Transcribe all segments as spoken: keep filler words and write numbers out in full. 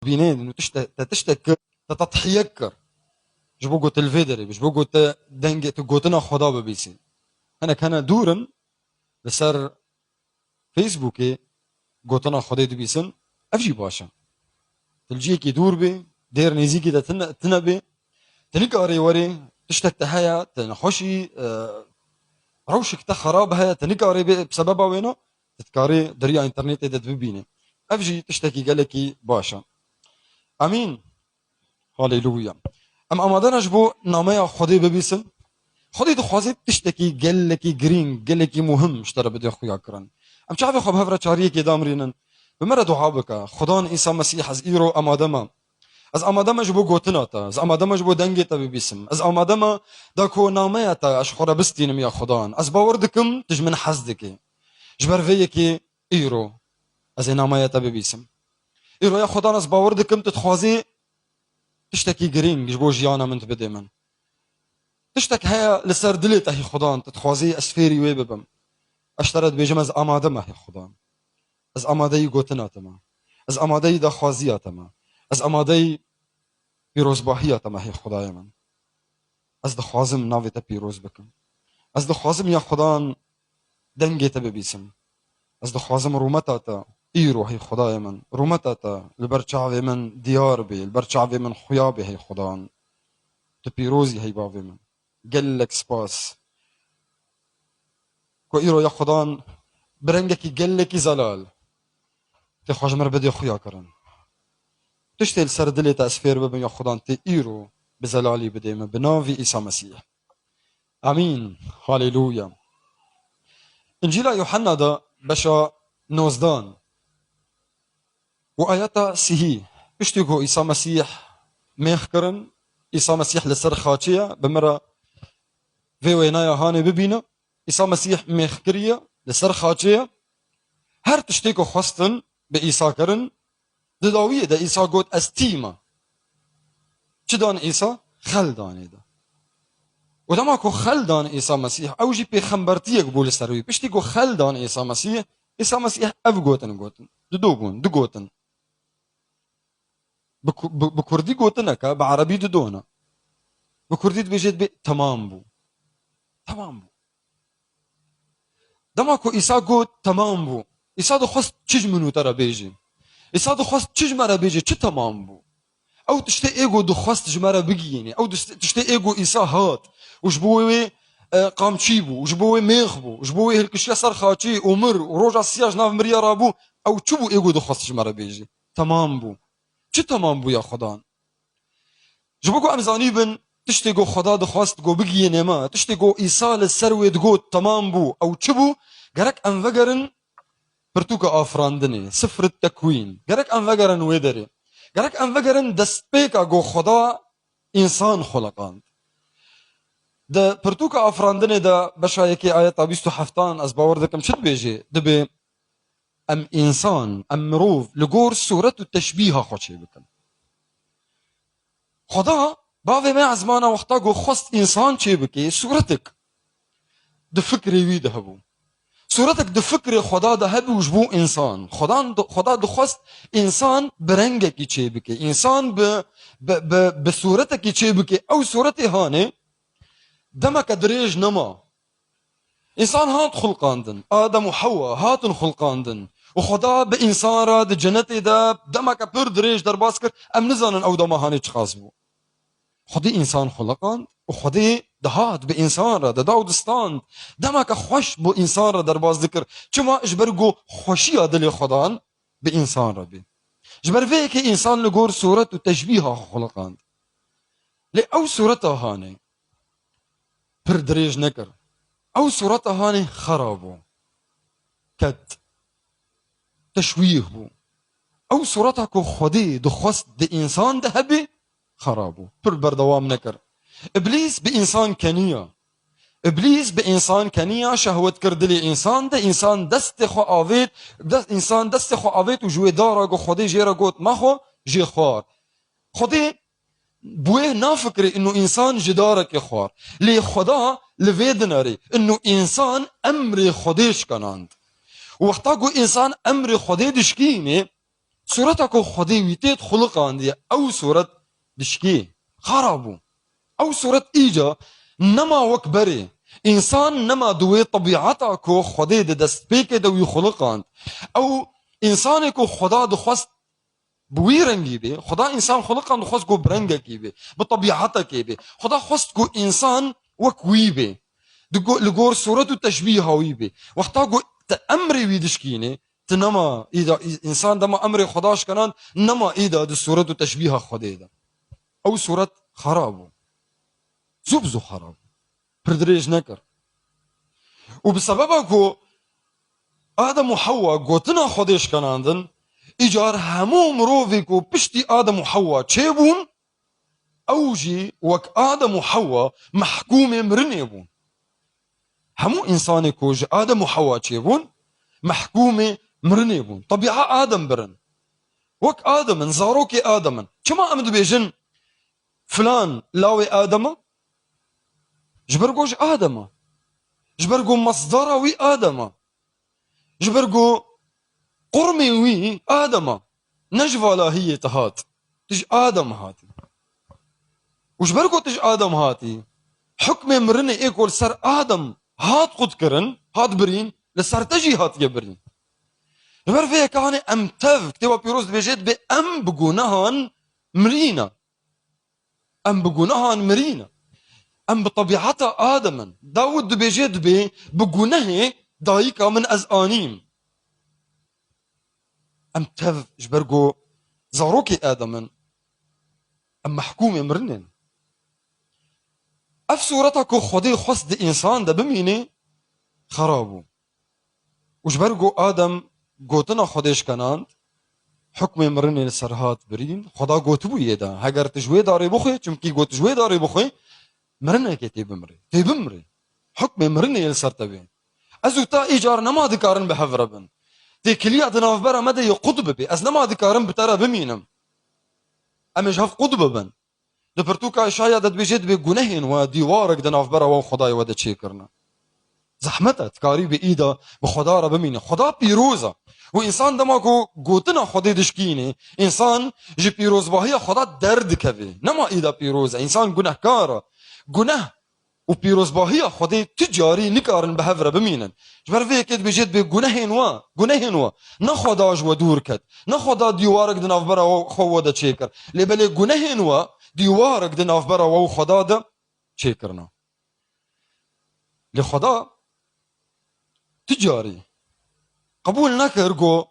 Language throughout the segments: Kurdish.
bînê, û tişte, te tiştek kir, te tedhiyek kir. Ji bo ku tu li vê derê bî, ji bo ku tu dengê, tu gotina Xweda bibîsî. Hinek hene dûr in, li ser Facebookê gotina Xwedê dibîsin, ev jî baş e. Tu li cihekî dûr bî, dêr nêzîkî de tine, tine bî, tu nikarî werî, tiştek te heye, tu nexweşî, e, rewşek te xerab heye, tu nikarî bê, bi sebeba wêna, tu dikarî di riya înternetê de bibînî. Ev jî tiştekî gelekî baş e. Amîn. Haleluya. Em amade ne ji bo nameya Xwedê bibîsin? Xwedê dixwaze tiştekî gelekî girîng, gelekî muhim ji te re bide xuya kirin. Em çavê xwe bi hev re çariyekê damrînin. Bi me re dua bike. Xudan Îsa Mesîh, ez îro amade me. Ez amade me ji bo gotina te. Ez amade me ji bo dengê te bibîsim. Ez amade me da ku nameya te ez ji xwe re bistînim ya Xudan. Ez bawer dikim tu ji min hez dikî. Ji ber vê yekê îro ez ê nameya te bibîsim. Îro ya Xudan, ez bawer dikim tu dixwazî tiştekî girîng ji bo jiyana min tu bidê min. Tiştek heye li ser dilê te hî Xudan, tu dixwazî ez fêrî wê bibim. Ez ji te re dibêjim, ez amade me hî Xudan. Ez amadeyî gotina te me. Ez amadeyî daxwaziya te me. Ez amadeyî pîrozbahiya te me hî Xwedayê min. Ez dixwazim navê te pîroz bikim. Ez dixwazim ya Xudan dengê te bibîsim. Ez dixwazim rûmeta te îro hî Xwedayê min, rûmeta te li ber çavê min diyar bê, li ber çavê min xuya bê hî Xudan. Tu pîroz î hî bavê min. Gelek spas. Ku îro ya Xudan bi rengekî gelekî zelal tê xwe ji min re bidê xuya kirin. Tiştê li ser dilê te ez fêr bibim ya Xudan tê îro bi zelalî bidê min bi navî Îsa Mesîh. Amîn. Haleluya. Încîla Yuhanna de beşa nozdan û ayeta sihî. Piştî ku Îsa Mesîh mêx kirin, Îsa Mesîh li ser xaçê ye, bi min re vê wênaya hanê bibîne. Îsa Mesîh mêx kiriye, li ser xaçê ye. Her tiştê ku xwestin bi Îsa kirin, di dawiyê de Îsa got, "Ez tî me." Çi dan Îsa? Xel danê de. Û dema ku xel dan Îsa Mesîh, ew jî pêxembertiyek bû li ser wî. Piştî ku xel dan Îsa Mesîh, Îsa Mesîh ev gotin gotin. Dido bûn, digotin. Bi ku-, bi, bi kurdî gotineke, bi erebî didona. Bi kurdî dibêje dibê, "Temam bû." Temam bû. Dema ku Îsa got, "Temam bû." Îsa dixwest çi ji min û te re bêjî? Îsa dixwest çi ji me re bêjî? Çi temam bû? Ew tiştê ê ku dixwest ji me re bigihînê. Ew dişt-, tiştê ê ku Îsa hat û ji bo wê, e, qamçî bû, û ji bo wê mêx bû, û ji bo wê hilkişiya ser xaçê û mir û roja siya ji nav miriya rabû, ew çi bû ê ku dixwest ji me re bêjî? Temam bû. Çi temam bû ya Xudan? Ji bo ku em zanîbin, tiştê ku Xweda dixwest ku bigihînê me, tiştê ku Îsa li ser wê digot, temam bû, ew çi bû? Gerek em vegerin pirtûka afirandinê, sifr tekwîn. Gerek em vegerin wê derê. Gerek em vegerin destpêka ku Xweda însan xuliqand. Di pirtûka afirandinê de beşa yekê ayeta bîst û heftan ez bawer dikim çi dibêjê? Dibê, em însan, em mirov li gor sûret û teşbîha xwe çêbikin. Xweda, bavê me ezmana wexta ku xwest însan çêbike, sûretek di fikrê wî de hebû. Sûretek di fikrê Xweda de hebû ji bo însan. Xwedan di-, Xweda dixwest însan bi rengekî çêbike, însan bi, bi, bi, bi sûretekî çêbike. Ew sûretê hanê demeke dirêj nema. Însan hat xulqandin. Adem û Hewa hatin xulqandin. Û Xweda bi însan re di cenetê de demeke pir dirêj derbas kir. Em nizanin ew dema hanê çiqas bû. Xwedê însan xuliqand û Xwedê dihat bi însan re dida û distand. Demeke xweş bo însan re derbas dikir. Çima? Ji ber ku xweşiya dilê Xwedan bi însan re bê. Ji ber vê yekê însan li gor sûret û teşbîha xwe xuliqand. Lê ew sûreta hanê pir dirêj nekir. Ew sureta hanê xera bû. Ket. Teşwîh bû. Ew sureta ku Xwedê dixwest di însan de hebe, xera bû. Pir berdewam nekir. Îblîs bi însan keniya. Îblîs bi însan keniya, şehwet kir dilê însan de, însan destê xwe avêt, des-, însan destê xwe avêt û ji wê dara ku Xwedê jê re got, mexwe, jê xwar. Xwedê bi wê nafikirê inu însan ji darekê xwar. Lê Xweda li vê dinerê inu însan emrê Xwedê şikenand. Wexta ku însan emrê Xwedê dişkînê, Sureta ku Xwedê wî tê dixuliqandiye, ew suret dişkê, xera bû. Ew suret îca nema wek berê. Însan nema di wê tebîeta ku Xwedê di destpêkê de wî xuliqand. Ew însanê ku Xweda dixwest bi wî rengî bê, Xweda însan xuliqand, dixwest ku bi rengekî bê, bi tebîetekê bê. Xweda xwest ku însan wek wî bê. Di go-, li gor suret û teşbîha wî bê. Wexta ku te emrê wî dişkînê, tu nema, îda, î-, însan dema emrê Xweda şikenan, nema îda di suret û teşbîha Xwedê de. Ew suret xera bû. Zû bi zû xera bû. Pir dirêj nekir. Û bi sebeba ku Adem û Hewa gotina Xwedê şikenandin, îcar hemû mirovî ku piştî Adem û Hewa çêbûn, ew jî wek Adem û Hewa mehkûmê mirinê bûn. Hemû însanê ku ji Adem û Hewa çêbûn, mehkûmê mirinê bûn. Tebîa Adem birin. Wek Adem in, zarokê Adem in. Çima em dibêjin filan lawê Adem e? Ji ber ku ji Adem e. Ji ber ku mesdara wî Adem e. Ji ber ku qurmê wî Adem e. Ne ji valahiyê te hat. Tu ji Adem hatî. Û ji ber ku tu ji Adem hatî, hukmê mirinê ê ku li ser Adem hat qutkirin, hat birîn, li ser te jî hatiye birîn. Ji ber vê yekê hanê em tev, Kitêba Pîroz dibêje, dibê em bi gunehan mirîne. Em bi gunehan mirîne. Em bi tebîeta Adem in. Dawid dibêje, dibê bi gunehê dayika min ez anîm. Em tev ji ber ku zarokê Adem in. Em mehkûmê mirinê ne. Ev sureta ku Xwedê xwest di însan de bimîne, xera bû. Û ji ber ku Adem gotina Xwedê şikenand, hukmê mirinê li ser hat birîn, Xweda gotibû yê de, heger tu ji wê darê bixwê, çimkî got ji wê darê bixwê, mirinekê tê bimrê. Tê bimrê. Hukmê mirinê yê li ser te bê. Ez û te îcar nema dikarin bi hev re bin. Têkiliya di navbera me de yê qut bibê. Ez nema dikarim bi te re bimînim. Em ê ji hev qut bibin. Di pirtûka Îşaya de dibêje, dibê gunehên we dîwarek di navbera we û Xwedayê we de çêkirine. Zehmet e, dikarî bi îda bi Xweda re bimîne. Xweda pîroz e. Û însan dema ku gotina Xwedê dişkîne, însan ji pîrozbahiya Xweda derdikeve. Nema îda pîroz e, însan gunehkar e. Guneh û pîrozbahiya Xwedê tu carî nikarin bi hev re bimînin. Ji ber vê yekê dibêje, dibê gunehên we, gunehên we. Ne Xweda ji we dûr ket. Ne Xweda dîwarek di navbera we, xwe we de çêkir. Lê belê gunehên we dîwarek di navbera we û Xweda de çêkirine. Lê Xweda tu carî qebûl nekir ku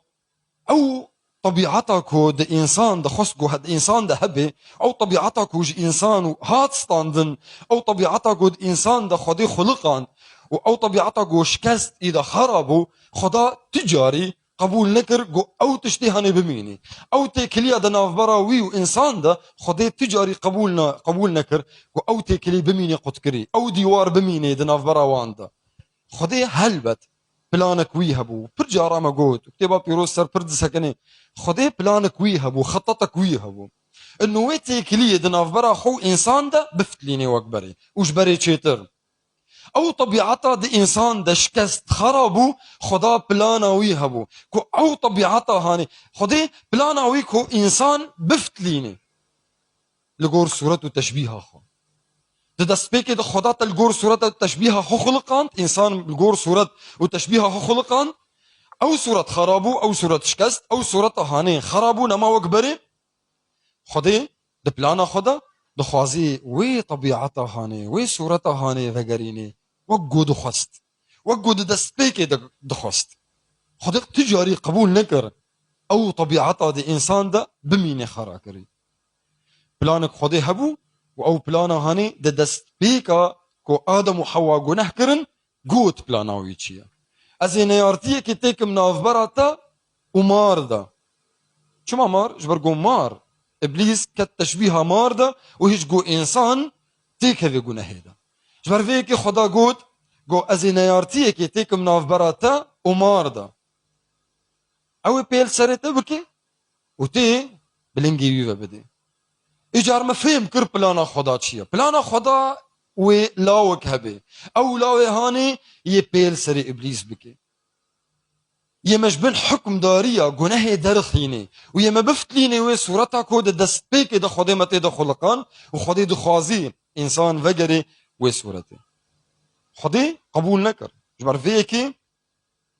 ew tebîeta ku di însan de xwest ku di însan de hebe, ew tebîeta ku ji însan û hat standin, ew tebîeta ku di însan de Xwedê xuliqand û ew tebîeta ku şikest îda xera bû, Xweda tu carî qebûl nekir ku ew tiştê hanê bimînî. Ew têkiliya di navbera wî û însan de Xwedê tu carî qebûl na-, qebûl nekir ku ew têkilî bimînê qutkirî, ew dîwar bimînê di navbera wan de. Xwedê helbet planek wî hebû. Pir cara me got, Kitêba Pîroz ser pir disekinê, Xwedê planek wî hebû, xetetek wî hebû. Ino wê têkiliyê di navbera xwe û însan de bifitlînê wek berê û ji berê çêtir. Ew tebîeta di însan de şikest xera bû, Xweda plana wî hebû. Ku ew tebîeta hanê, Xwedê plana wî ku însan bifitlînê. Li gor sûret û teşbîha xwe. Di destpêkê de Xweda te li gor sûret û teşbîha xwe xuliqand, însan li gor sûret û teşbîha xwe xuliqand. Ew sûret xera bû, ew sûret şikest, ew sûreta hanê xera bû, nema wek berê. Xwedê di plana xwe de dixwazî wê tebîeta hanê, wê sûreta hanê vegerînê, wek ku dixwest. Wek ku di destpêkê de dixwest. Xwedê tu carî qebûl nekir ew tebîeta di însan de bimîne xera kirî. Planek Xwedê hebû û ew plana hanê di destpêka ku Adem û Hewa guneh kirin, got plana wî çi ye. Ez ê neyartiyekê têkim navbera te û mar de. Çima mar? Ji ber ku mar, Îblîs ket teşbîha mar de û hîç ku însan têkeve gunehê de. Ji ber vê yekê Xweda got, got, ez ê neyartiyekê têkim navbera te û mar de. Ew ê pêl serê te bike û tê bi lingê wî ve bidê. Îcar me fêm kir plana Xweda çi ye. Plana Xweda wê lawek hebe. Ew lawê hanê yê pêl serê Îblîs bike. yê me ji bin hukmdariya gunehê derxînê û yê me biftilînê wê sureta ku di destpêkê de Xwedê me tê de xuliqan û Xwedê dixwazî însan vegerê wê suretê. Xwedê qebûl nekir. Ji ber vê yekê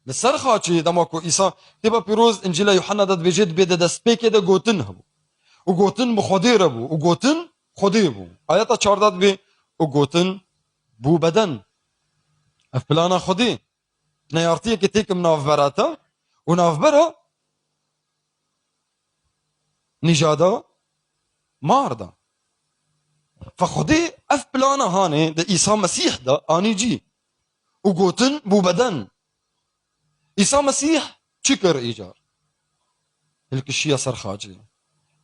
li ser xaçê dema ku Îsa, Kitêba Pîroz, Încîla Yuhanna de dibêje, dibê di destpêkê de gotin hebû. Û gotin bi Xwedê re bû. Û gotin Xwedê bû. Ayeta çardeh dibê, û gotin bû beden. Ev plana Xwedê. Neyartiyekê têkim navbera te û navbera nîjada mar de. Fe Xwedê ev plana hanê di Îsa Mesîh de anî cî û gotin bû beden. Îsa Mesîh çi kir îcar? Hilkişiya ser xaçê.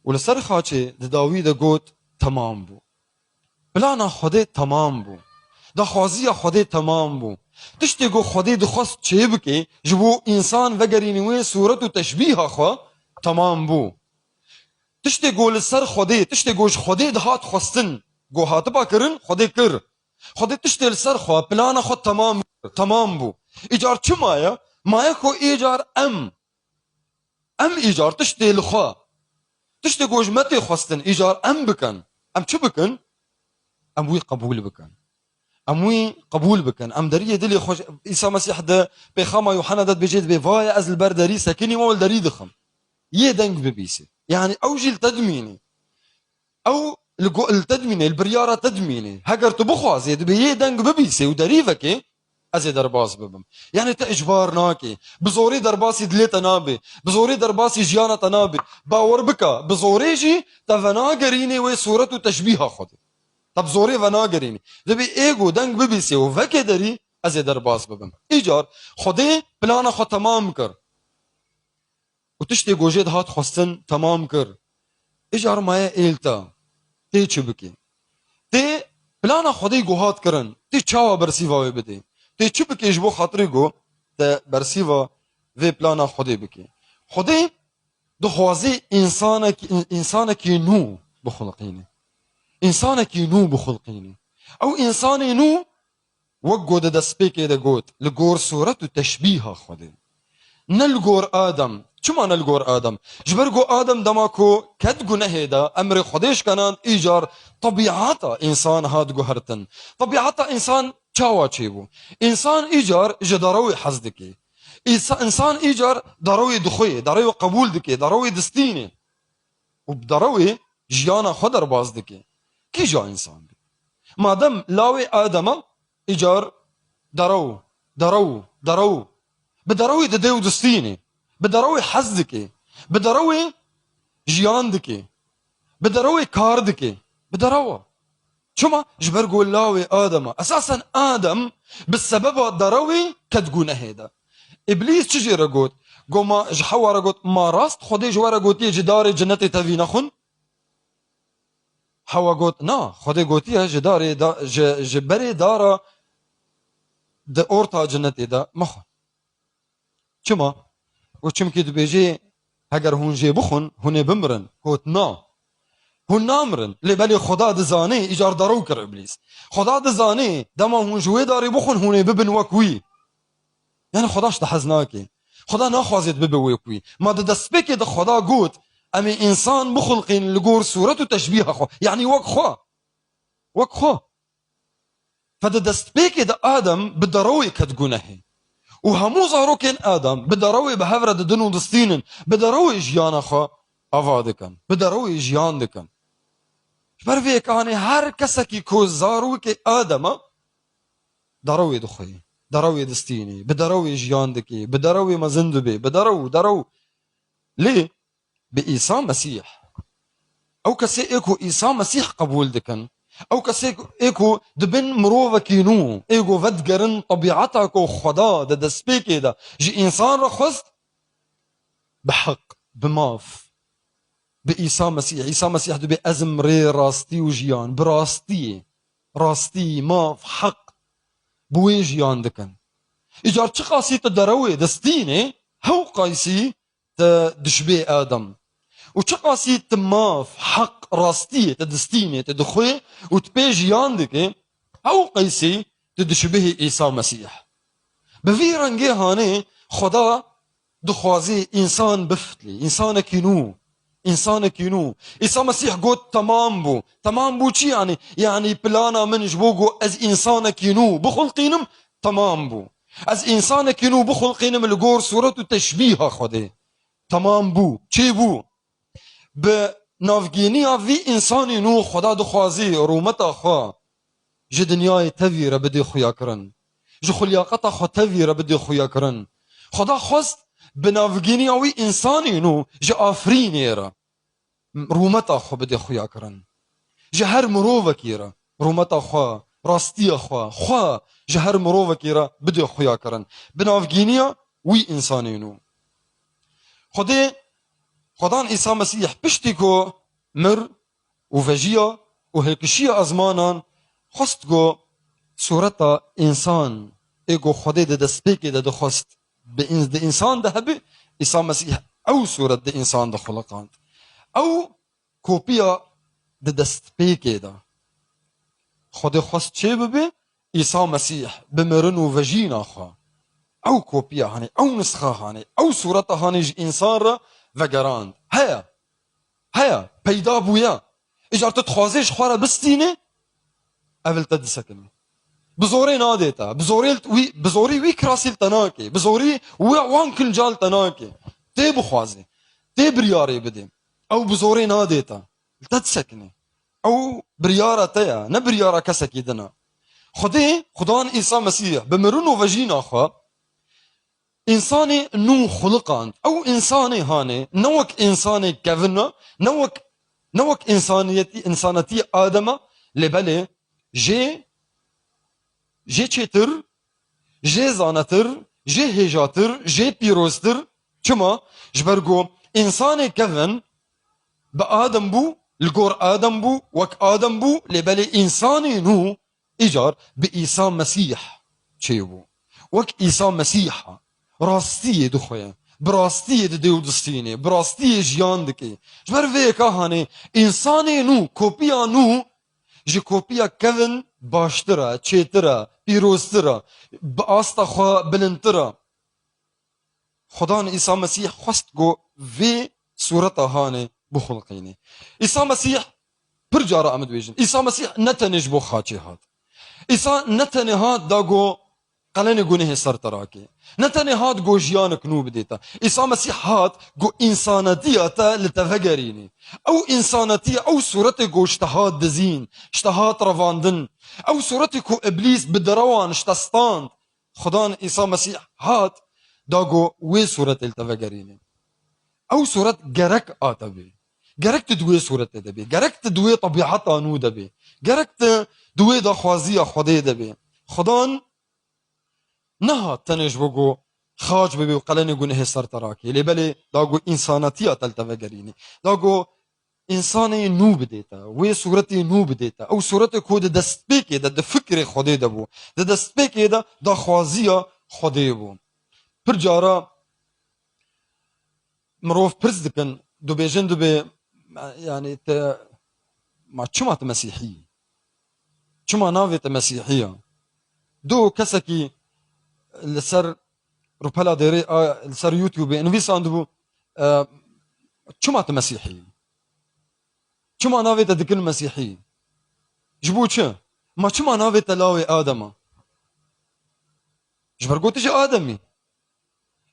Û li ser xaçê di dawî de got, temam bû. Plana Xwedê temam bû. Daxwaziya Xwedê temam bû. Tiştê ku Xwedê dixwest çêbike, ji bo însan vegerîne wê sûret û teşbîha xwe, temam bû. Tiştê ku li ser Xwedê, tiştê ku ji Xwedê dihat xwestin, ku hatiba kirin, Xwedê kir. Xwedê tiştê li ser xwe, plana xwe temam kir, temam bû. Îcar çi maye? Maye ku îcar em, em îcar tiştê li xwe, tiştê ku ji me tê xwestin, îcar em bikin. Em çi bikin? Em wî qebûl bikin. Em wî qebûl bikin. Em deriyê dilê xwe ji, Îsa Mesîh di pêxama Yuhanna de dibêje, dibê, vaye ez li ber derî sekinî û li derî dixim. Yê deng bibîsê. Yanî ew jî li te dimînê. Ew li go-, li te dimîne, li biryara te dimîne. Heger tu bixwazê, dibê yê deng bibîsê û derî vekê, ez ê derbas bibim. Yanî te icbar nake. Bi zorê derbasî dilê te nabe. Bi zorê derbasî jiyana te nabe. Bawer bike, bi zorê jî te venagerînê wê sûret û teşbîha Xwedê. Te bi zorê venagerînê. Dibê ê ku deng bibîsê û vekê derî, ez ê derbas bibim. Îcar Xwedê plana xwe temam kir. Û tiştê ku jê dihat xwestin temam kir. Îcar maye êl te. Tê çi bikê? Tê plana Xwedê ku hat kirin, tê çawa bersîva wê bidê? Tê çi bikê ji bo xatirê ku te bersîva vê plana Xwedê bikê? Xwedê dixwazê însanekî, însanekî nû bixulqînê. Însanekî nû bixulqînê. Ew însanê nû Wek ku di destpêkê de got, li gor sûret û teşbîha Xwedê. Ne li gor Adem. Çima ne li gor Adem? Ji ber ku Adem dema ku ket gunehê de, emrê Xwedê şkenand, îcar tebîata însan hat guhertin. Tebîata însan çawa çêbû? Însan îcar ji derewê hez dike. Îsa-, însan îcar derewê dixwê, derewê qebûl dike, derewê distînê. Û bi derewê jiyana xwe derbas dike. Kîja însan bî? Madem lawê Adema, îcar derew, derew, derew. Bi derewê dide û distînê. Bi derewê hez dike. Bi derewê jiyan dike. Bi derewê kar dike. Bi derewa. Çima? Ji ber ku lawê Adem e. Esasen Adem bi sebeba derewê ket gunehê de. Îblîs çi jê re got? Got, ma ji Hewa re got, ma rast Xwedê ji we re gotiye ji darê cinetê tevî nexwin? Hewa got, na, Xwedê gotiye ji darê da, ji, ji berê dara di orta cinetê de mexwin. Çima? Û çimkî dibêjê, heger hûn jê bixwin, hûn ê bimirin. Got, na. Hûn namirin. Lê belê Xweda dizanê, îcar derew kir Îblîs. Xweda dizanê, dema hûn ji wê darê bixwin, hûn ê bibin wek wî. Yani Xweda ji te hez nake. Xweda naxwaze tu bibe wek wî. Ma di destpêkê de Xweda got, em ê însan bixulqîn li gor sûret û teşbîha xwe. Yani wek xwe. Wek xwe. Fe di destpêkê de Adem bi derewê ket gunehê. Û hemû zarokên Adem bi derewê bi hev re didin û distînin. Bi derewê jiyana xwe ava dikin. Bi derewê jiyan dikin. Ji ber vê yekê hanê her kesekî ku zarokê Adem e, derewê dixwê. Derewê distînê. Bi derewê jiyan dikê. Bi derewê mezin dibê. Bi derew, derew. Lê bi Îsa Mesîh. Ew kesê ê ku Îsa Mesîh qebûl dikin, ew kesê ê ku dibin mirovekî nû, ê ku vedigerin tebîeta ku Xweda di destpêkê de ji însan re xwest, bi heq, bi maf, bi Îsa Mesîh. Îsa Mesîh dibê ez im rê, rastî û jiyan. Bi rastiyê, rastî, maf, heq, bi wê jiyan dikin. Îcar çiqasî tu derewê distînê, hew qaysî tu dişibê Adem. Û çiqasî tu maf, heq, rastiyê tu distînê, tu dixwê û tu pê jiyan dikê, ew qeysî tu dişibihî Îsa Mesîh. Bi vî rengê hanê Xweda dixwazî însan bifitlî, însanekî nû, însanekî nû. Îsa Mesîh got, "Temam bû." Temam bû çi yanî? Yanî plana min ji bo ku ez însanekî nû bixulqînim, temam bû. Ez însanekî nû bixulqînim li gor sûret û teşbîha Xwedê. Temam bû. Çêbû. Bi navgîniya vî însanî nû Xweda dixwazî rûmeta xwe ji dinyayê tevî re bidê xuyakirin. Ji xulyaqeta xwe tevî re bidê xuyakirin. Xweda xwest bi navgîniya wî însanî nû ji afirînê re rûmeta xwe bidê xuyakirin. Ji her mirovekî re rûmeta xwe, rastiya xwe, xwe ji her mirovekî re bidê xuyakirin. Bi navgîniya wî însanî nû. Xwedê, Xwedan Îsa Mesîh piştî ku mir û vejiya û hilkişiya ezmanan, xwest ku sûreta însan ê ku Xwedê di destpêkê de dixwest bi ins-, di însan de hebe, Îsa Mesîh ew sûret di însan de xuliqand. Ew kopiya di destpêkê de Xwedê xwest çê bibe, Îsa Mesîh bi mirin û vejîna xwe ew kopiya hanê, ew nisxa hanê, ew sûreta hanê ji însan re vegerand. Heye. Heye. Peyda bûye. Îcar tu dixwazê ji xwe re bistînê, ev li te disekine. Bi zorê nadê te. Bi zorê li t-, wî, bi zorî wî kirasî li te nake. Bi zorî wî wan kinca li te nake. Tê bixwazê. Tê biryarê bidê. Ew bi zorê nadê te. Li te disekine. Ew biryara te ye, ne biryara kesekî din e. Xwedê, Xudan Îsa Mesîh bi mirin û vejîna xwe însanê nû xuliqand. Ew însanê hanê, ne wek însanê kevin e, ne wek, ne wek însaniyetî, însanetî Adem e, lê belê jê, jê çêtir, jê zanetir, jê hêjatir, jê pîroztir. Çima? Ji ber ku însanê kevin bi Adem bû, li gor Adem bû, wek Adem bû, lê belê însanê nû îcar bi Îsa Mesîh çêbû. Wek Îsa Mesîh e, rastiyê dixwe, bi rastiyê didê û distînê, bi rastiyê jiyan dike. Ji ber vê yeka hanê însanê nû, kopiya nû ji kopiya kevin baştir e, çêtir e, pîroztir e, bi asta xwe bilindtir e. Xudan Îsa Mesîh xwest ku vê sûreta hanê bixulqînê. Îsa Mesîh, pir cara em dibêjin, Îsa Mesîh ne tenê ji bo xaçê hat. Îsa ne tenê hat da ku qelenê gunehê ser te rake. Ne tenê hat ku jiyanek nû bidê te. Îsa Mesîh hat ku însanetiya te li te vegerînê. Ew însanetiya, ew sûretê ku ji te hat dizîn, ji te hat revandin. Ew sûretê ku Îblîs bi derewan ji te stand. Xudan Îsa Mesîh hat, da ku wê sûretê li te vegerîne. Ew sûret gerek a te bê. Gerek tu di wê sûretê de bê. Gerek tu di wê tebîeta nû de bê. Gerek tu di wê daxwaziya Xwedê de bê. Xudan nehat tenê ji bo ku xaç bibê û qelenê gunehê ser te rakê. Lê belê da ku însanetiya te li te vegerîne. Da ku însanê nû bidê te, wê sûretê nû bidê te. Ew sûretê ku di destpêkê de, di fikrê Xwedê de bû. Di destpêkê de daxwaziya Xwedê bû. Pir cara mirov pirs dikin, dibêjin dibê, yanî te, ma çima tu Mesîhî yî? Çima navê te Mesîhî ye? Do kesekî li ser rûpela dêrê a, li ser YouTubeê nivîsandibû, e, çima tu Mesîhî yî? Çima navê te dikin Mesîhî? Ji bo çi? Ma çima navê te lawê Adem e? Ji ber ku tu ji Adem î.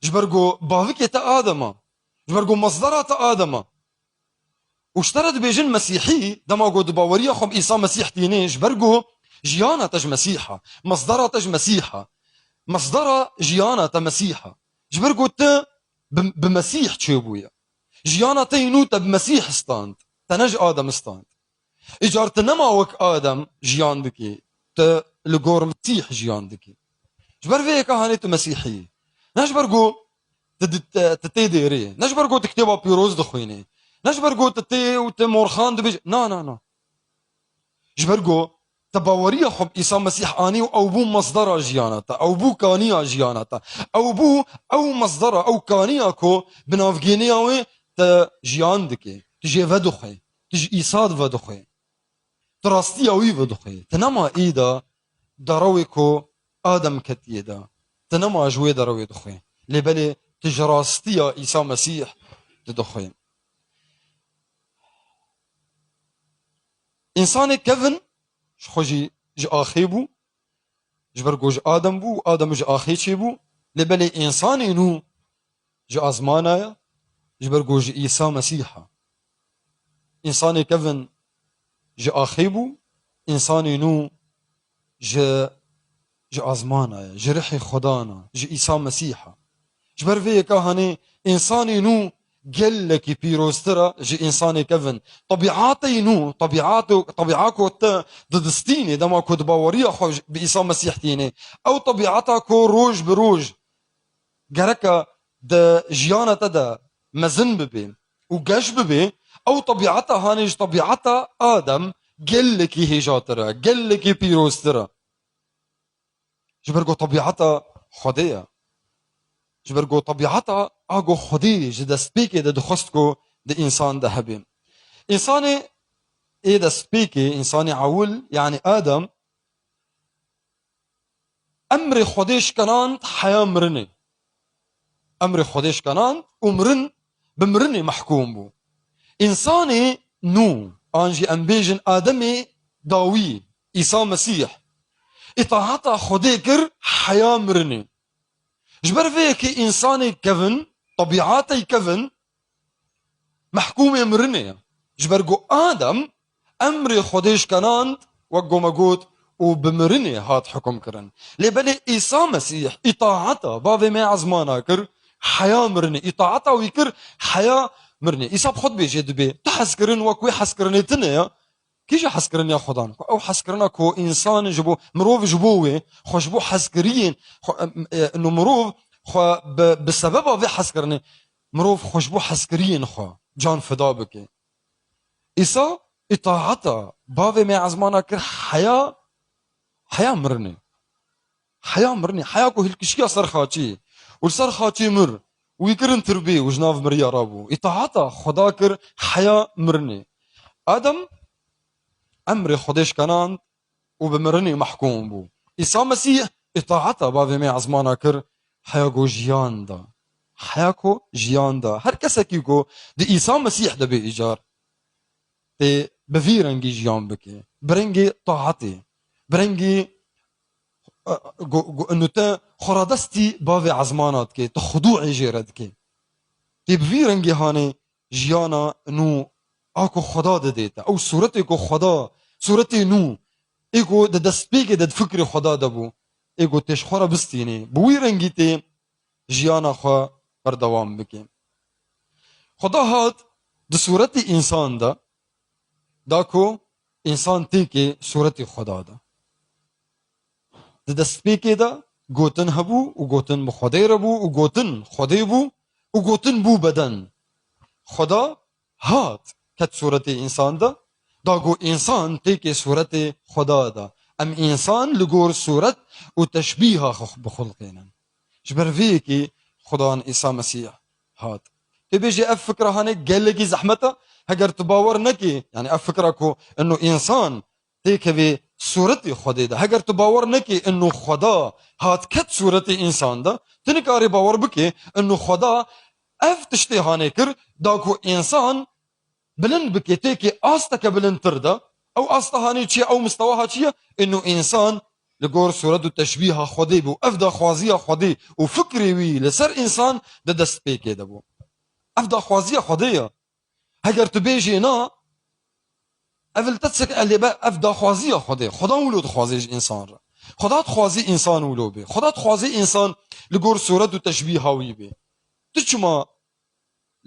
Ji ber ku bavikê te Adem e. Ji ber ku mesdera te Adem e. Û ji te re dibêjin Mesîhî, dema ku di baweriya xwe bi Îsa Mesîh tînê, ji ber ku jiyana te ji Mesîh e. Mesdera te ji Mesîh e. Mesdera jiyana te Mesîh e. Ji ber ku tu bi, bi Mesîh çêbûye. Jiyana te yî nû te bi Mesîh stand. Te ne ji Adem stand. Îcar tu nema wek Adem jiyan dikî. Tu li gor Mesîh jiyan dikî. Ji ber vê yeka hanê tu Mesîhî yî. Ne ji ber ku tu di-, tu, tu tê dêrê. Ne ji ber ku tu kitêba pîroz dixwînî. Ne ji ber ku tu tê û tu morxan dibêjî. Na, na, na. Ji ber ku te baweriya xwe bi Îsa Mesîh anî û ew bû mesdera jiyana te, ew bû kaniya jiyana te. Ew bû ew mesdera, ew kaniya ku bi navgêniya wê te jiyan dike, tu jê vedixwe, tu ji Îsa vedixwe, tu rastiya wî vedixwe. Tu nema î de derewê ku Adem ketiye de, tu nema ji wê derewê dixwe. Lê belê tu ji rastiya Îsa Mesîh didixwî. Însanê kevin ji xwe jî ji axê bû, ji ber ku ji Adem bû û Adem ji axê çêbû, lê belê însanê nû ji azmana ye, ji ber ku ji Îsa Mesîh e. Însanê kevin ji axê bû, însanê nû ji, ji azmana ye, ji rihê Xudan e, ji Îsa Mesîh e. Ji ber vê yeka hanê însanê nû gelekî pîroztir e ji însanê kevin. Tebîatê nû, tebîato-, tebîa ku te didistînê, dema ku di baweriya xwe bi Îsa Mesîh tînê, ew tebîata ku roj bi roj gereke di jiyana te de mezin bibe û geş bibe, ew tebîata hanê ji tebîata Adem gelekî hêjatir e, gelekî pîroztir e. Ji ber ku tebîata Xwedê ye. Ji ber ku tebîata a ku Xwedê ji destpêkê de dixwest ku di însan de hebe. Însanê ê destpêkê, însanê ewil, yanî Adem, emrê Xwedê şikenand heya mirinê. Emrê Xwedê şikenand û mirin bi mirinê mehkûm bû. Însanê nû, an jî em bêjin Ademê dawî, Îsa Mesîh, îtaeta Xwedê kir heya mirinê. Ji ber vê yekê însanê kevin, tebîatê kevin, mehkûmê mirinê ye. Ji ber ku Adem emrê Xwedê şikenand, wek ku me got, û bi mirinê hat hukum kirin. Lê belê Îsa Mesîh îtaeta bavê me ezmana kir, heya mirinê. Îtaeta wî kir, heya mirinê. Îsa bi xwe dibêje dibê, tu hezkirin wek wê hezkirinê tune ye. Kî jî hezkirina Xudan? Ku ew hezkirina ku însan ji bo, mirov ji bo wê, xwe ji bo hezkiriyên, xwe, em, e, ino mirov xwe bi, bi sebeba vê hezkirinê, mirov xwe ji bo hezkiriyên xwe can fida bike. Îsa îtaeta bavê me ezmana kir heya, heya mirinê. Heya mirinê, heya ku hilkişiya ser xaçî û li ser xaçî mir û wî kirin tirbî û ji nav miriya rabû. Îtaeta Xweda kir heya mirinê. Adem emrê Xwedê şikenand û bi mirinê mehkûm bû. Îsa Mesîh îtaeta bavê me ezmana kir heya ku jiyan da. Heya ku jiyan da. Her kesekî ku di Îsa Mesîh de bê îcar tê bi vî rengî jiyan bike. Bi rengê taetê. Bi rengî, e, gu-, gu-, inu te xwe radestî bavê ezmana dike, tu xuduê jê re dike. Tê bi vî rengî hanê jiyana nû a ku Xweda didê te. Ew sûretê ku Xweda, sûretê nû, ê ku di destpêkê de di fikrê Xweda de bû, ê ku tê ji xwe re bistînê. Bi wî rengî tê jiyana xwe berdewam bike. Xweda hat di sûretê însan de, da ku însan têkê sûretê Xweda de. Di destpêkê de gotin hebû û gotin bi Xwedê re bû û gotin Xwedê bû û gotin bû beden. Xweda hat ket sûretê însan de, da ku însan têkê sûretê Xweda de. Em însan li gor sûret û teşbîha xwe bixulqînin. Ji ber vê yekê Xudan Îsa Mesîh hat. Tê bêjê ev fikra hanê gelekî zehmet e. Heger tu bawer nekî, yanî ev fikra ku ino însan têkevê sûretê Xwedê de. Heger tu bawer nekî ino Xweda hat ket sûretê însan de, tu nikarî bawer bikê ino Xweda ev tiştê hanê kir, da ku însan bilind bike, têkê asteke bilindtir de. Ew asta hanê çi ye, ew mistewaha çi ye? Ino însan li gor sûret û teşbîha Xwedê bû. Ev daxwaziya Xwedê û fikrê wî li ser însan di destpêkê de bû. Ev daxwaziya Xwedê ye. Heger tu bêjê na, ev li te sek elê be, ev daxwaziya Xwedê. Xweda wilo dixwazê ji însan re. Xweda dixwazê însan wilo bê. Xweda dixwazê însan li gor sûret û teşbîha wî bê. Tu çima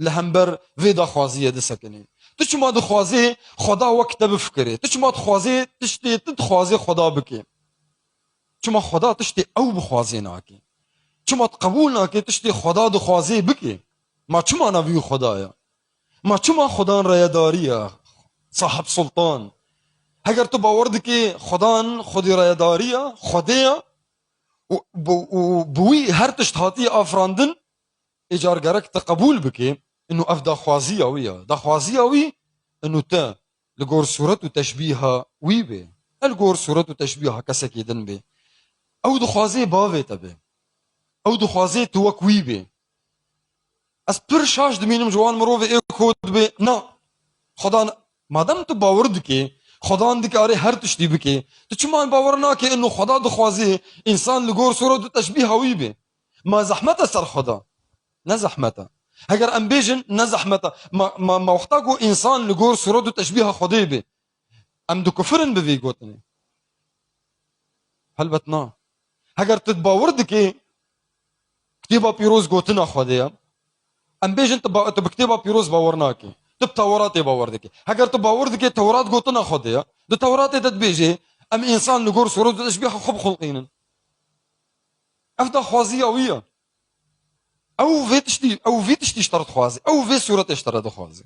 li hember vê daxwaziyê disekinî? Tu çima dixwazê Xweda wek te bifikirê? Tu çima dixwazê tiştê tu dixwazê Xweda bike? Çima Xweda tiştê ew bixwazê nake? Çima tu qebûl nake tiştê Xweda dixwazê bike? Ma çima navî wî Xweda ye? Ma çima Xwedan reyedarî ye? Sahib sultan. Heger tu bawer dikê Xwedan xwedî reyedarî ye, Xwedê ye û, û, û bi wî her tişt hatiye afirandin, ê car gerek te qebûl bikê, inu ev daxwaziya wî ye. Daxwaziya wî, inu te li gor sûret û teşbîha wî bê. Ne li gor sûret û teşbîha kesekî din bê. Ew dixwazê bavê te bê. Ew dixwazê tu wek wî bê. Ez pir şaş dimînim ji wan mirovê ê ku dibê, na, Xweda n-, madem tu bawer dikê, Xweda nikarê her tiştî bikê, tu çima bawer nakê ino Xweda dixwazê însan li gor sûret û teşbîha wî bê? Ma zehmet e ser Xweda? Ne zehmet e. Heger em bêjin ne zehmet e, ma, ma, ma wexta ku însan li gor sûret û teşbîha Xwedê bê, em dikufirin bi vî gotinê? Helbet na. Heger tu bawer dikê, Kitêba Pîroz gotina Xwedê ye, em bêjin tu ba-, tu bi Kitêba Pîroz bawer nakî. Tu bi Tewratê bawer dikî. Heger tu bawer dikê Tewrat gotina Xwedê ye, di Tewratê de dibêjê, em însan li gor sûret û teşbîha xwe bixulqînin. Ev daxwaziya wî ye. Ew vê tiştî, ew vî tiştî ji te re dixwazê. Ew vê sûretê ji te re dixwazê.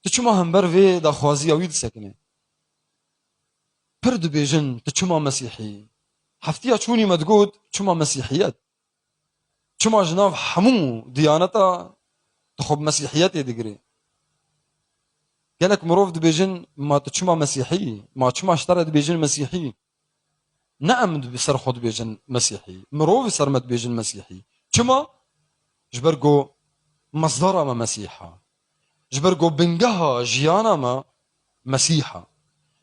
Tu çima hember vê daxwaziya wî disekinê? Pir dibêjin, tu çima Mesîhî? Heftiya çûnî me digot, çima Mesîhiyet? Çima ji nav hemû diyaneta tu xwe bi Mesîhiyetê digirê? Gelek mirov dibêjin, ma tu çima Mesîhî? Ma çima ji te re dibêjin Mesîhî? Ne em bi ser xwe dibêjin Mesîhî. Mirov bi ser me dibêjin Mesîhî. Çima? Ji ber ku mesdera me Mesîh e. Ji ber ku bingeha jiyana me Mesîh e.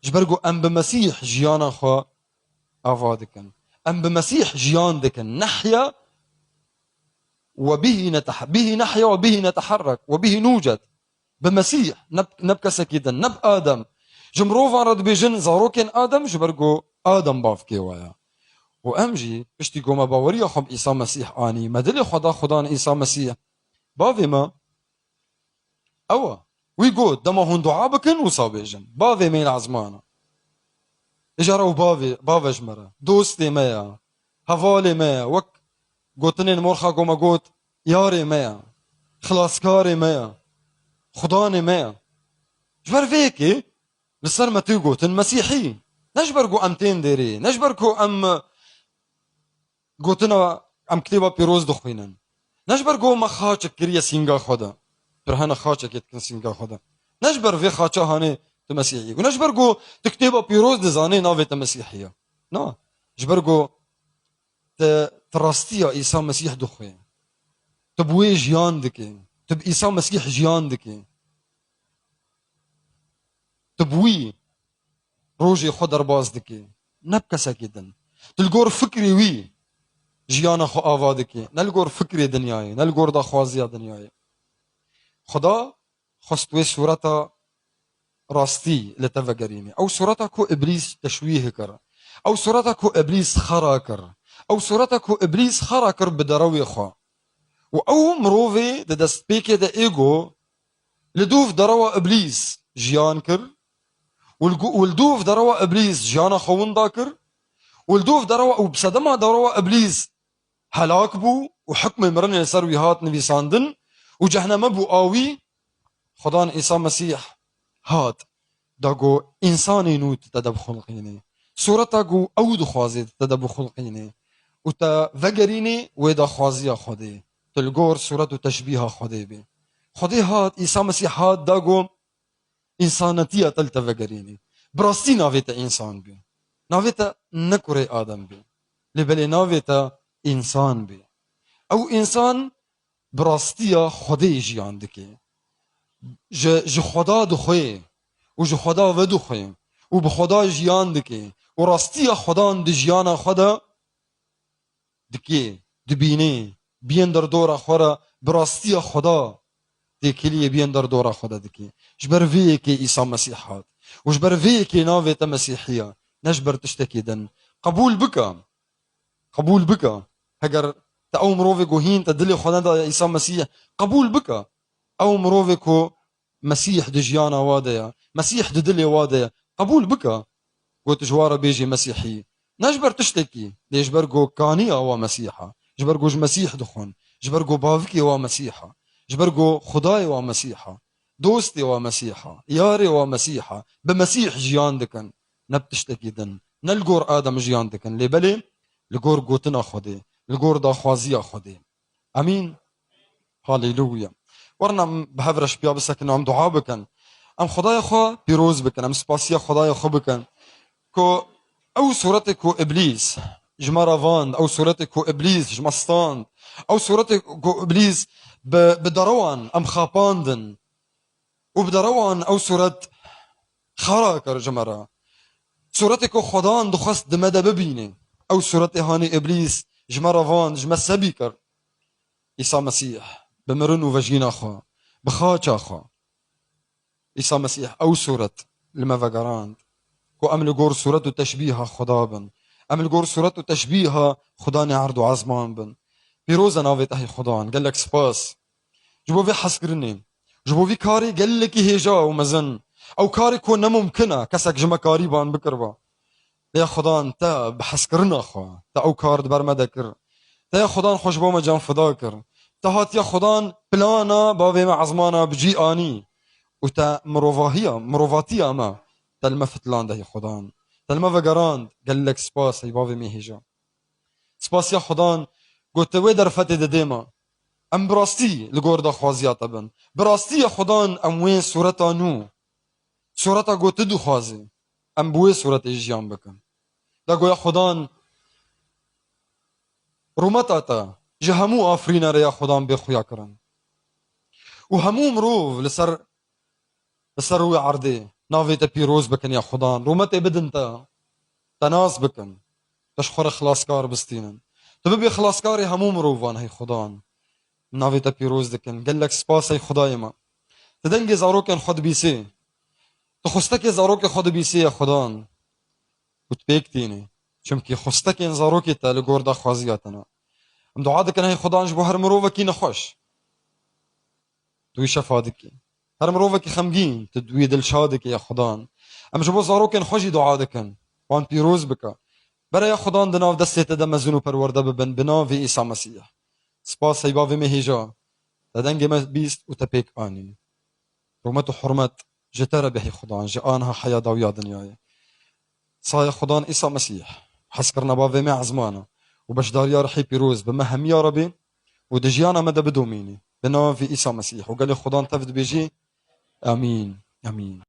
Ji ber ku em bi Mesîh jiyana xwe ava dikin. Em bi Mesîh jiyan dikin. Nehya we bihî neteh-, bihî nehya we bihî neteherrek we bihî nûcet. Bi Mesîh, ne, ne bi kesekî din, ne bi Adem. Ji mirovan re dibêjin zarokên Adem, ji ber ku Adem bavkê we ye. Û em jî piştî ku me baweriya xwe bi Îsa Mesîh anî, me dilê xwe da Xudan Îsa Mesîh, bavê me ew e. Wî got, dema hûn dua bikin, wisa bêjin, Bavê me yê li ezman e. Îcara û bavê, bavê ji me re, dostê me ye, hevalê me ye, wek gotinên Morxa ku me got, yarê me ye, xilaskarê me ye, xudanê me ye. Ji ber vê yekê li ser me tê gotin Mesîhî. Ne ji ber ku em tên dêrê, ne ji ber ku em gotina em kitêba pîroz dixwînin. Ne ji ber ku me xaçek kiriye sînga xwe de. Pirhene xaçekê dikin sînga xwe de. Ne ji ber vê xaça hanê tu Mesîhî. Û ne ji ber ku tu kitêba pîroz dizanê navê te Mesîhî ye. Na. Ji ber ku tu, tu rastiya Îsa Mesîh dixwê. Tu bi wê jiyan dikê. Tu bi Îsa Mesîh jiyan dikê. Tu bi wî rojê xwe derbas dikê. Ne bi kesekî din. Tu li gor fikrê wî jiyana xwe ava dikê. Ne li gor fikrê dinyayê, ne li gor daxwaziya dinyayê. Xuda xwest wê sureta rastî li te vegerînê. Ew sureta ku Îblîs teşwîh kir. Ew sureta ku Îblîs xera kir. Ew sureta ku Îblîs xera kir bi derewê xwe. Û ew mirovê di destpêkê de ê go li dûv derewa Îblîs jiyan kir. Û li gu-, û li dûv derewa Îblîs jiyana xwe winda kir. Û li dûv derewa û bi sedema derewa Îblîs helak bû û hikmê mirinê li ser wî hat nivîsandin û cehneme bû a wî. Xudan Îsa Mesîh hat, da ku însanê nû tu te de bixulqînê. Sureta ku ew dixwazê tu te de bixulqînê û te vegerînê wê daxwaziya Xwedê. Tu li gor suret û teşbîha Xwedê bê. Xwedê hat, Îsa Mesîh hat, da ku însanetiya te li te vegerînê. Bi rastî navê te însan bê. Navê te ne kurê Adem bê. Lê belê navê te însan bê. Ew însan bi rastiya Xwedê jiyan dike. Ji, ji Xweda dixwê û ji Xweda vedixwê û bi Xweda jiyan dike û rastiya Xwedan di jiyana xwe de dikê, dibînê, biyên derdora xwe re bi rastiya Xweda têkiliyê biyên derdora xwe de dike. Ji ber vê yekê Îsa Mesîh hat. Û ji ber vê yekê navê te Mesîhî ye, ne ji ber tiştekî din. Qebûl bike. Qebûl bike. Heger te ew mirovê ku hîn te dilê xwe nedaye Îsa Mesîh, qebûl bike. Ew mirovê ku Mesîh di jiyana wa de ye, Mesîh di dilê wa de ye, qebûl bike. Ku tu ji wa re bêjî Mesîhî. Ne ji ber tiştekî, lê ji ber ku kaniya wa Mesîh e. Ji ber ku ji Mesîh dixwin. Ji ber ku bavikê wa Mesîh e. Ji ber ku Xwedayê wa Mesîh e. Dostê wa Mesîh e. Yarê wa Mesîh e. Bi Mesîh jiyan dikin. Ne bi tiştekî din. Ne li gor Adem jiyan dikin. Lê belê li gor gotina Xwedê, li gor daxwaziya Xwedê. Emîn. Haleluya. Werin em bi hev re ji piya bisekin û em dua bikin. Em Xwedaya xwe pîroz bikin, em spasiya Xwedaya xwe bikin. Ku ew suretê ku Îblîs ji me re vand, ew suretê ku Îblîs ji me stand, ew suretê ku Îblîs bi, bi derewan em xapandin û bi derewan ew sûret xera kir ji me re. Sûretê ku Xudan dixwest di me de bibîne. Ew sûretê hanê Îblîs ji me re van, ji me sebî kir. Îsa Mesîh bi mirin û vejîna xwe, bi xaça xwe. Îsa Mesîh ew sûret li me vegerand ku em li gor sûret û teşbîha Xuda bin. Em li gor sûret û teşbîha Xudanê erd û ezman bin. Pîroz e navê te hey Xudan. Gelek spas. Ji bo vê hezkirinê, ji bo vî karê gelekî hêja û mezin. Ew karê ku ne mumkin e kesek ji me karîban bikiriba. Lê ya Xudan te bi hezkirina xwe, te ew kar di ber me de kir. Te ya Xudan xwe ji bo me can fida kir. Te hatiya Xudan plana bavê me ezmana bi cî anî. Û te mirovahiya, mirovatiya me, te li me fitiland hey Xudan. Te li me vegerand, gelek spas hey bavê me hêja. Spasiya Xudan, got te wê derfetê didê me. Em bi rastî li gor daxwaziya te bin. Bi rastî ya Xudan em wê sureta nû, sureta ku tu dixwazî, em bi wê suretê jiyan bikin. Da goya Xudan, rûmeta te ji hemû afirînerê ya Xudan bê xuya kirin. Û hemû mirov li ser, li ser rûyê erdê navê te pîroz bikin ya Xudan. Rûmetê bidin te, te nas bikin. Te ji xwe re xilaskar bistînin. Tu bibê xilaskarê hemû mirovan hey Xudan. Navê te pîroz dikin. Gelek spas ey Xwedayê me. Tu dengê zarokên xwe dibîsê. Tu xwestekê zarokê xwe dibîsê ya Xudan. Û tu pêk tînî. Çimkî xwestekên zarokê te li gor daxwaziya te ne. Em dua dikin hey Xudan ji bo her mirovekî nexweş. Tu wî şefa dikî. Her mirovekî xemgîn, tu wî dilşa dikî ya Xudan. Em ji bo zarokên xwe jî dua dikin. Wan pîroz bike. Bere ya Xudan di nav destê te de mezin û perwerde bibin bi navê Îsa Mesîh. Spas hey bavê me hêja. Te dengê me bîst û te pêk anî. Rûmet û hurmet ji te re be hey Xudan, ji aniha heya dawiya dinyayê. Saya Xudan Îsa Mesîh, hezkirina bavê me ezmana û beşdariya rihê pîroz bi me hemiya re be û di jiyana me de bidomînî. Bi navê Îsa Mesîh û gelê Xudan tev dibêjî, Amîn. Amîn.